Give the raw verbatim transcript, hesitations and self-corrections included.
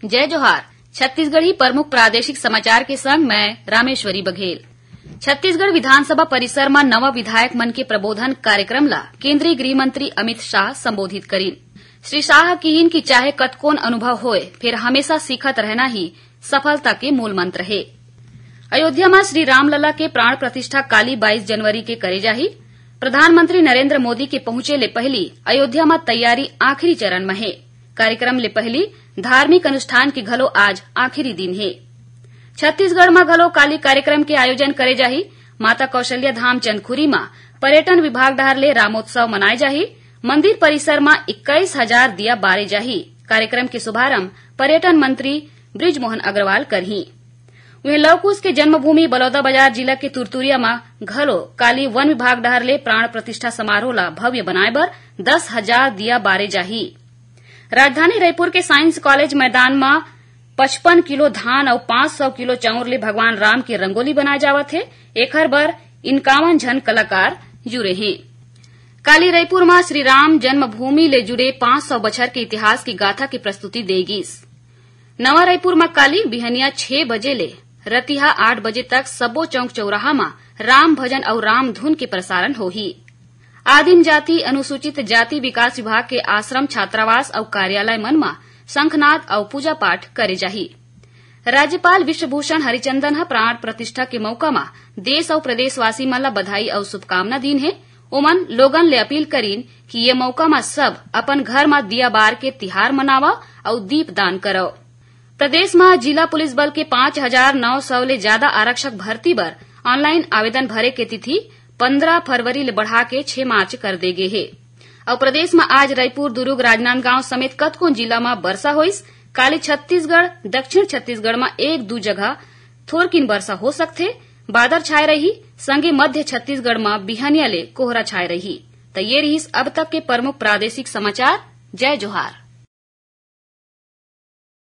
जय जोहार। छत्तीसगढ़ी प्रमुख प्रादेशिक समाचार के संग मैं रामेश्वरी बघेल। छत्तीसगढ़ विधानसभा परिसर म नवा विधायक मन के प्रबोधन कार्यक्रम ला केंद्रीय गृह मंत्री अमित शाह संबोधित करिन। श्री शाह किहिन कि चाहे कतकोन अनुभव होय, फेर हमेशा सीखत रहना ही सफलता के मूल मंत्र हे। अयोध्या म श्री रामलला के प्राण प्रतिष्ठा काली बाईस जनवरी के करे जाही। प्रधानमंत्री नरेंद्र मोदी के पहुंचे ले पहिली अयोध्या म तैयारी आखिरी चरण म हे। कार्यक्रम ले पहिली धार्मिक अनुष्ठान के घलो आज आखिरी दिन हे। छत्तीसगढ़ म घलो काली कार्यक्रम के आयोजन करे जाही। माता कौशल्या धाम चंदखुरी म पर्यटन विभाग डहार ले रामोत्सव मनाए जाही। मंदिर परिसर म इक्कीस हजार दिया बारे जाही। कार्यक्रम के शुभारंभ पर्यटन मंत्री बृजमोहन अग्रवाल करही। उहें, लवकुश के जन्मभूमि बलौदाबाजार जिला के तुरतुरिया म घलो काली वन विभाग डहार ले प्राण प्रतिष्ठा समारोह ला भव्य बनाए बर दस हजार दिया बारे जाही। राजधानी रायपुर के साइंस कॉलेज मैदान म पचपन किलो धान अउ पाँच सौ किलो चाउर ले भगवान राम के रंगोली बनाए जावत हे। एखर बर इनकावन झन कलाकार जुरे हें। काली रायपुर म श्री राम जन्मभूमि ले जुड़े पाँच सौ बछर के इतिहास के गाथा के प्रस्तुति दे गिस। नवा रायपुर म काली बिहनिया छह बजे ले रतिहा आठ बजे तक सबो चौक चौराहा म राम भजन अउ राम धुन के प्रसारण होही। आदिम जाति अनुसूचित जाति विकास विभाग के आश्रम, छात्रावास अउ कार्यालय मन म शंखनाद अउ पूजा पाठ करे जाही। राज्यपाल विश्वभूषण हरिचंदन ह प्राण प्रतिष्ठा के मौका म देश अउ प्रदेशवासी मन ल बधाई अउ शुभकामना दीन हे। ओमन लोगन ले अपील करीन कि ये मौका म सब अपन घर म दिया बार के तिहार मनावव अउ दीप दान करव। प्रदेश म जिला पुलिस बल के पाँच हजार नौ सौ ले ज्यादा आरक्षक भर्ती बर ऑनलाइन आवेदन भरे के तिथि पंद्रह फरवरी ले बढ़ा के छह मार्च कर दे गे हे। अउ प्रदेश म आज रायपुर, दुरूग, राजनांदगांव समेत कतकोन जिला म बरसा होइस। काली छत्तीसगढ़, दक्षिण छत्तीसगढ़ म एक दू जगह थोरकिन बरसा हो सकथे। बादर छाए रही, संगे मध्य छत्तीसगढ़ म बिहनिया ले कोहरा छाए रही। त ये रिहिस अब तक के प्रमुख प्रादेशिक समाचार। जय जोहार।